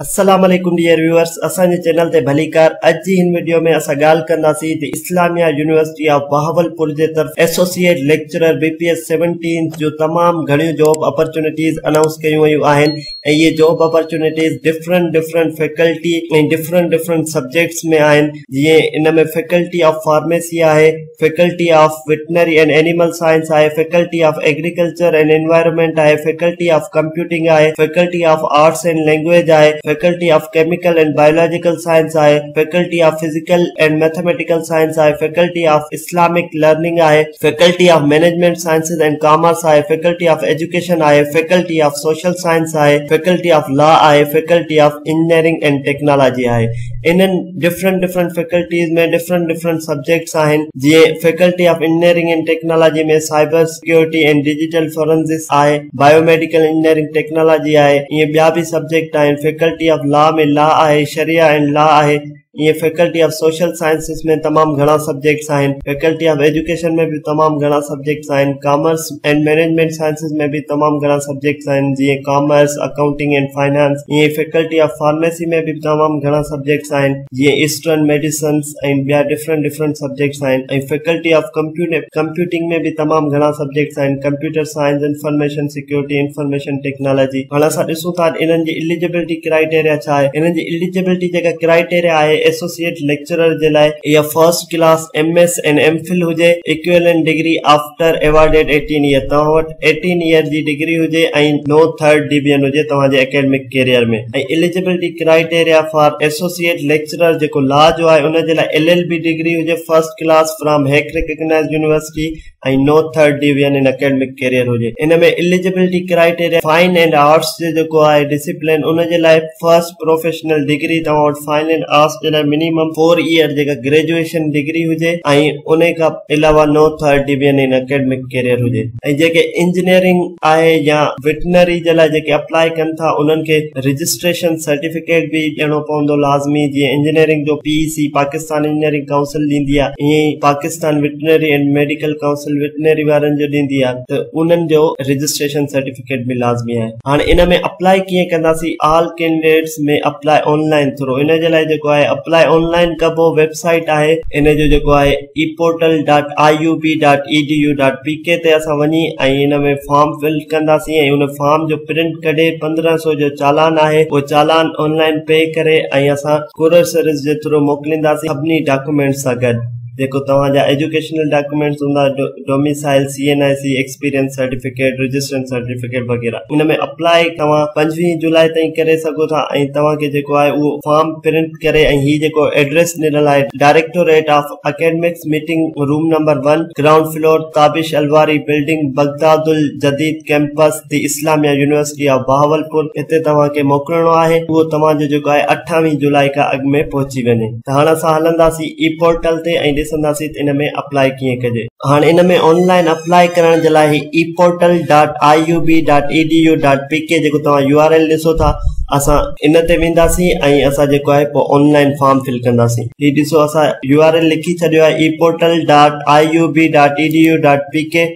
السلام عليڪم dear viewers, اسان جي چينل تي ڀليڪار. اڄ جي هن وڊيو ۾ اسان ڳالهه ڪنداسين ته اسلاميه يونيورسٽي آف بهاولپور جي طرف associate lecturer B P S 17 جون تمام گهڻيون جاب اپرچونٽيز انائونس ڪيون ويون آهن ۽ اهي job opportunities different different faculty ۽ different different subjects ۾ آهن، جيئن ان ۾ فيڪلٽي آف فارميسي آهي، faculty of veterinary and animal science آهي، faculty of agriculture and environment آهي، فيڪلٽي آف ڪمپيوٽنگ آهي، faculty of arts and language آهي، faculty of chemical and biological science آهي، faculty of physical and mathematical science آهي، faculty of Islamic learning آهي، faculty of management sciences and commerce آهي، faculty of education آهي، faculty of social science آهي، faculty of law آهي، faculty of engineering and technology آهي. انهن different different faculties ۾ different different subjects آهن، جيئن faculty of engineering and technology ۾ cyber security and digital forensics آهي، bio medical engineering technology آهي، ائين ٻيا به سبجيڪٽ آهن. فيڪلٽي آف لا ۾ لا آهي، شريعه اينڊ لا آهي، ائين فيڪلٽي آف سوشل سائنسز ۾ تمام گهڻا سبجيڪٽس آهن. فيڪلٽي آف ايجوڪيشن ۾ به تمام گهڻا سبجيڪٽس آهن. ڪامرس اينڊ مئنيجمينٽ سائنسز ۾ به تمام گهڻا سبجيڪٽس آهن، جيئن ڪامرس، اڪائونٽنگ اينڊ فائنانس. ائين ئي فيڪلٽي آف فارميسي ۾ به تمام گهڻا سبجيڪٽس آهن، جيئن ايسٽرن ميڊيسنس ۽ ٻيا ڊفرنٽ ڊفرنٽ سبجيڪٽس آهن. ۽ فيڪلٽي آف ڪمپيوٽنگ ۾ به تمام گهڻا سبجيڪٽس آهن، computer science, information security, information technology. هاڻ اسان ڏسون ٿا ته انهن جي اليجبلٽي ڪرائيٽيريا ڇا آهي. انهن جي اليجبلٽي جيڪا ڪرائيٽيريا آهي ايسوسيئيٽ ليڪچرر جي لاء اها first class M S and M Phil هجي، equivalent degree after awarded 18 year, توهان وٽ 18 ايئر جي ڊگري هجي ۽ نو ٿرڊ ڊويزن هجي توهان جي academic career ۾. ۽ Eligibility criteria for associate lecturer جيڪو لا جو آهي ان جي لاء ايل ايل بي ڊگري هجي first class from HEC recognised university ۽ no third division in academic career هجي. ان ۾ eligibility criteria fine and arts جو جيڪو آهي ڊسيپلين ان جي لاء فرسٽ پروفيشنل ڊگري توهان وٽ فائن اينڊ آرٽس جي لاء منيمم 4 ايئر جيڪا گريجوئيشن ڊگري هجي ۽ ان کان علاوه no third division in academic career هجي. ۽ جيڪي انجنيئرنگ آهي يا وٽنري جي لاء جيڪي اپلائي ڪن ٿا انهن کي رجسٽريشن سرٽيفڪيٽ به ڏيڻو پوندو لازمي، جيئن انجنيئرنگ جو P E C Pakistan engineering council ڏيندي آهي، ائين ئي Pakistan veterinary and medical council veterinary وارن جو ڏيندي آهي ته انهن جو رجسٽريشن سرٽيفڪيٽ به لازمي آهي. هاڻي ان ۾ اپلائي ڪيئن ڪنداسين؟ All candidates ۾ apply online through, ان جي لاء جيڪو آهي اپلائي آن لائن ڪبو. ويب سائيٽ آهي ان جو جيڪو آهي e portal dot I U B dot E D U dot P K تي اسان وڃي ۽ ان ۾ فارم فل ڪنداسين ۽ ان فارم جو پرنٽ ڪڍي 1500 جو چالان آهي اهو چالان آن لائن پي ڪري ۽ اسان ڪوريئر سروس جي ٿرو موڪلينداسين سڀني ڊاڪومينٽس سان گڏ، جيڪو توهان جا ايجوڪيشنل ڊاڪومينٽس هوندا، domicile, C N I C, experience certificate, registration certificate وغيره. ان ۾ اپلائي توهان 25 جولاء تائين ڪري سگهو ٿا ۽ توهان کي جيڪو آهي اهو فارم پرنٽ ڪري ۽ هي جيڪو ايڊريس ڏنل آهي directorate of academics meeting room number 1 ground floor Tabish Alwari building Baghdad Aljadid campus the Islamia university of Bahawalpur هتي توهان کي موڪلڻو آهي. اهو توهان جو جيڪو آهي 28 جولاء کان اڳ ۾ پهچي وڃي. ته هاڻ اسان هلنداسين اي پورٽل تي ۽ ڏسنداسين ته ان ۾ اپلائي ڪيئن ڪجي. هاڻ ان ۾ آن لائن اپلائي ڪرڻ جي لاء هي e portal dot I U B dot E D U dot P K جيڪو توهان يو آر ايل ڏسو ٿا اسان ان تي وينداسين ۽ اسان جيڪو آهي پوء آن لائن فارم فل ڪنداسين. هي ڏسو اسان يو آر ايل لکي ڇڏيو آهي e portal dot I U B dot E D U dot P K.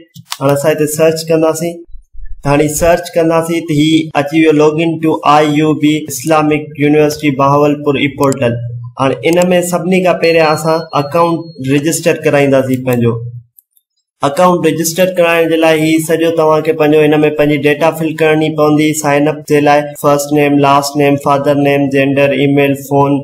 هاڻ اسان هتي سرچ ڪنداسين. هاڻي سرچ ڪنداسين ته هي اچي ويو log in to I U B Islamic university Bahawalpur e portal. هاڻي ان ۾ سڀني کان پهريان اسان اڪائونٽ رجسٽر ڪرائينداسين. پنهنجو اڪائونٽ رجسٽر ڪرائڻ جي لاء هي سڄو توهان کي پنهنجو هن ۾ پنهنجي ڊيٽا فل ڪرڻي پوندي. سائن اپ جي لاء first name, last name, father name, gender, email, phone,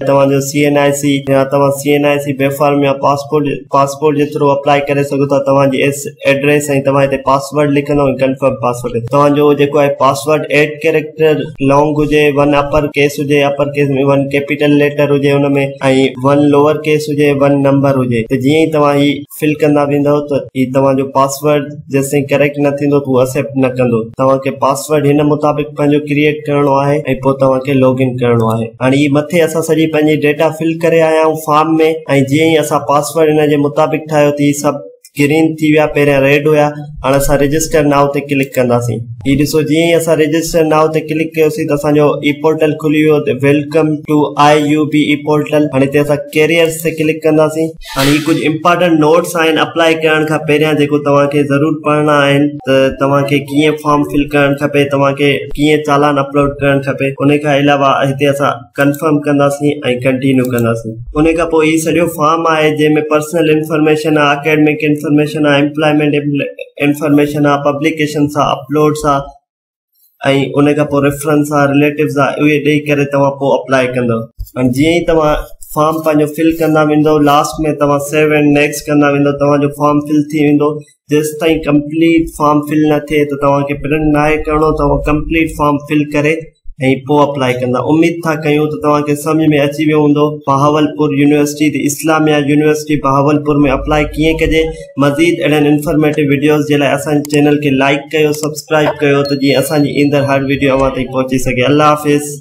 توهان جو سي اين آء سي يا توهان سي اين آء سي بي فارم يا پاسپورٽ جي ٿرو اپلائي ڪري سگهو ٿا. توهان جي ايس ايڊريس ۽ توهان هتي پاسورڊ لکندو ۽ ڪنفرم پاسورڊ. توهان جو جيڪو آهي پاسورڊ 8 ڪيريڪٽر لانگ هجي، 1 اپر ڪيس هجي، اپر ڪيس ۾ 1 ڪيپيٽل ليٽر هجي ان ۾ ۽ 1 لوئر ڪيس هجي، 1 نمبر هجي. ته جيئن ئي توهان هي فل ڪندا ويندؤ ته هي توهان جو پاسورڊ جيستائين ڪريڪٽ نه ٿيندو ته هو اڪسيپٽ نه ڪندو. توهان کي پاسورڊ هن مطابق پنهنجو ڪريئيٽ ڪرڻو آهي ۽ پوء توهان کي لاگ ان ڪرڻو آهي. هاڻي هي مٿي اسان سڄي پنهنجي ڊيٽا فل ڪري آيا آهيون فارم ۾ ۽ جيئن ئي اسان پاسورڊ هن جي مطابق ٺاهيو ته هي سڀ گرين ٿي ويا، پهريان ريڊ هيا. هاڻي اسان رجسٽر now تي ڪلڪ ڪنداسين. هي ڏسو، جيئن ئي اسان رجسٽر now تي ڪلڪ ڪيوسين ته اسان جو اي پورٽل کلي ويو ته welcome to I U B e portal. هاڻي هتي اسان ڪيريئرس تي ڪلڪ ڪنداسين. هاڻي هي ڪجهه امپارٽنٽ نوٽس آهن اپلائي ڪرڻ کان پهريان، جيڪو توهان کي ضرور پڙهڻا آهن ته توهان کي ڪيئن فارم فل ڪرڻ کپي، توهان کي ڪيئن چالان اپلوڊ ڪرڻ کپي. ان کان علاوه هتي اسان ڪنفرم ڪنداسين ۽ ڪنٽينيو ڪنداسين. ان کان پوء هي سڄو فارم آهي، جنهن ۾ پرسنل انفارميشن آهي، اڪيڊمڪ انفارميشن آهي، امپلائمينٽ انفارميشن آهي، پبليڪيشنس آهي، اپلوڊس آهي ۽ ان کان پوء ريفرنس آهي، رليٽوز آهي. اهي ڏئي ڪري توهان پوء اپلائي ڪندو ۽ جيئن ئي توهان فارم پنهنجو فل ڪندا ويندو، لاسٽ ۾ توهان سيو اينڊ نيڪسٽ ڪندا ويندو، توهان جو فارم فل ٿي ويندو. جيستائين ڪمپليٽ فارم فل نه ٿئي ته توهان کي پرنٽ ناهي ڪرڻو. توهان ڪمپليٽ فارم فل ڪري ۽ پوء اپلائي ڪندا. اميد ٿا ڪيون ته توهان کي سمجهه ۾ اچي ويو هوندو بهاولپور يونيورسٽي تي اسلاميه يونيورسٽي بهاولپور ۾ اپلائي ڪيئن ڪجي. مزيد اهڙن انفارميٽو وڊيوز جي لاء اسان جي چينل کي لائيڪ ڪيو، سبسڪرائيب ڪيو ته جيئن اسان جي ايندڙ هر وڊيو اوهان تائين پهچي سگهي. الله حافظ.